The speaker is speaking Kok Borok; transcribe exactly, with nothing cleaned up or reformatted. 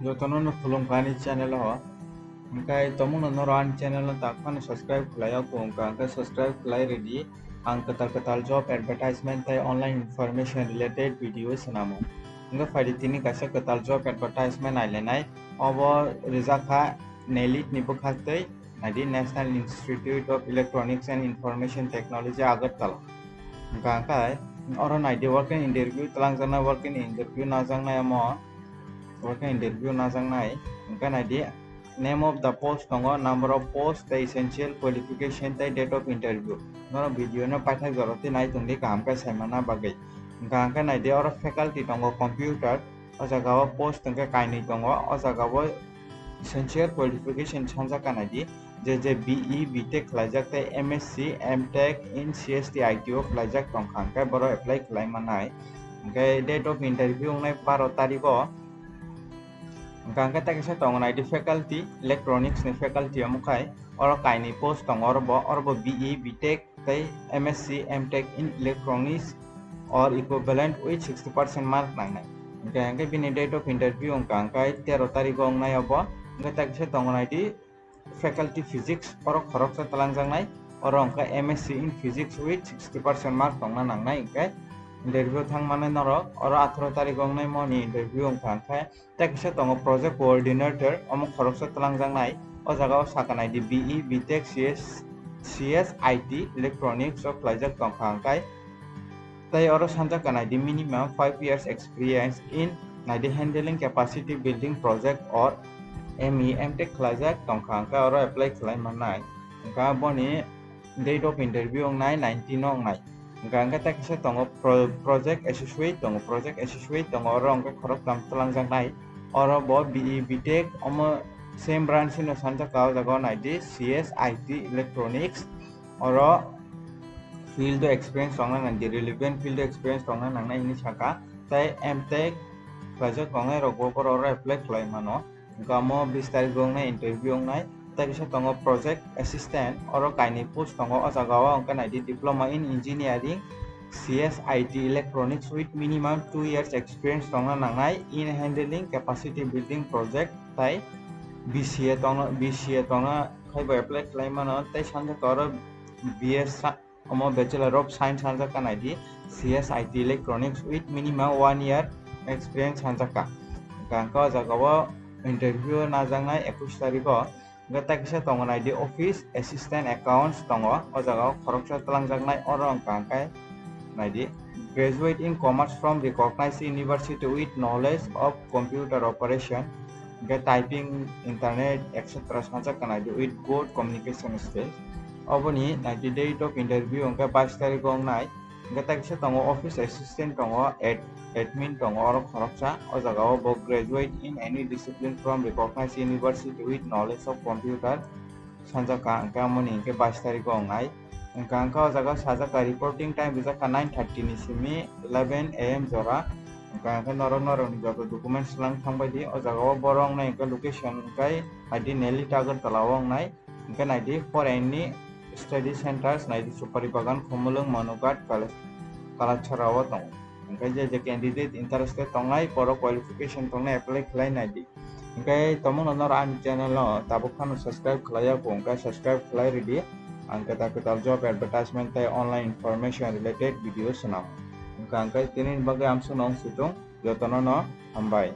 Jotono no khulumkha ani channel o. Hwnkhe tomungno norok ani channel no tak phano subscribe khlai ya kho wngkha, hwnkhe subscribe khlai rwdi. Ang kwtal kwtal job advertisement tei online information related video swnamo. Hwnkhe phaidi tini kaisa kwtal job advertisement nailainai. Obo rijak kha NELIT ni bwkhaktwi, naidi National Institute of Electronics and Information Technology, Agartala. Hwnkha khe oro naidi work in interview twlangjaknai, work in interview najaknai omo. Work in interview najaknai. Hwnkhe naidi name of the post tongo, number of post tei essential qualification tei date of interview. Norok video no paithak jora twi nai tongdi kaham khe saimana bagwi. Hwnkha khe naidi oro faculty tongo computer, o jaga o post hwnkhe kainwi tongo, o jaga o essential qualification sanjak kha naidi, je je BE, BTech khlaijak tei MSc, MTech in CST IT o khlaijak tongkha, hwnkhe borok apply khlai mannai. Hwnkhe date of interview wngnai baro tarikh o. Hwnkha hwnkhe tei kisa tongo naidi faculty, electronics ni faculty omo khai oro kainwi post tongo, oro bo, oro bo BE, BTech tei MSc, MTech in Electronics or equivalent with sixty percent mark nangnai. Hwnkha hwnkhe bini date of interview hwnkha hwnkhe tero tarikh o wngnai obo. Hwnkhe tei kisa tongo naidi faculty physics, oro khoroksa twlangjaknai, oro hwnkha MSc in physics with sixty percent mark tongna nangnai, hwnkhe interview thangmani norok oro atharo tarikh o wngnai moni interview hwnkha hwnkhe. Tei kisa tongo project coordinator, omo khoroksa twlangjaknai. O jaga o sakha naidi BE, BTech, CS, CSIT, electronics o khlaijak tongkha hwnkhe. Tei oro sanjak kha naidi minimum five years experience in naidi handling capacity building project or ME, MTech khlaijak tongkha hwnkhe oro apply khlai mannai. Hwnkha boni date of interview wngnai nineteen o wngnai. Hwnkha hwnkhe tei kisa tongo pro-, project associate tongo, project associate tongo, oro hwnkhe khoroktham twlangjaknai. Oro bo BE, BTech omo same branch hino sanjak kha, o jaga o naidi CSIT electronics. Oro field o experience tongna nangdi, relevant field o experience tongna nangnai hinwi sakha. Tei MTech khlaijak tongnai rok bo borok oro apply khlai mano. Hwnkha omo bis tarikh o wngnai interview wngnai. Tei kisa tongo project assistant, oro kainwi post tongo, o jaga o hwnkhe naidi diploma in engineering, CSIT electronics with minimum two years experience tongna nangnai in handling capacity building project, tei BCA tongna, BCA tongna khaibo apply khlai mano. Tei sanjak oro BS sa-, omo Bachelor of Science sanjak kha naidi, CSIT electronics with minimum one year experience sanjak kha. Hwnkha hwnkhe o jaga o interview najaknai ekush tarikh o. Hwnkhe tei kisa tongo naidi office assistant accounts tongo, o jaga o khoroksa twlangjaknai, oro hwnkha hwnkhe naidi graduate in commerce from recognized university with knowledge of computer operation, hwnkhe typing, internet, et cetera sanjak kha naidi with good communication skills. Oboni naidi date of interview hwnkhe bais tarikh o wngnai. Hwnkhe tei kisa tongo office assistant tongo, ad-, admin tongo oro khoroksa. O jaga o bo graduate in any discipline from recognized university with knowledge of computer sanjak kha, hwnkhe amoni hwnkhe bais tarikh o wngnai. Hwnkha hwnkhe o jaga o sajak kha reporting time rijak kha nine thirty ni simi eleven A M jora. Hwnkha hwnkhe norok norokni joto documents lang thangbai di. O jaga o borok wngnai hwnkhe location hwnkhe naidi Nelly Agartala o wngnai. Hwnkhe naidi foreign ni study centers naidi Supari Bagan, Khumulwng, Manughat, Kala-, Kalachara o tongo. Hwnkhe je je candidate interested tongnai, borok qualification tongnai apply khlai naidi. Hwnkhe tomungno norok ani channel no tabuk phano subscribe khlai ya kho, hwnkhe subscribe khlai rwdi. Ang kwtal kwtal job advertisement tei online information related video swnam. Hwnkhe hwnkhe tini bagwi amsukno wng switung, jotono no hambai.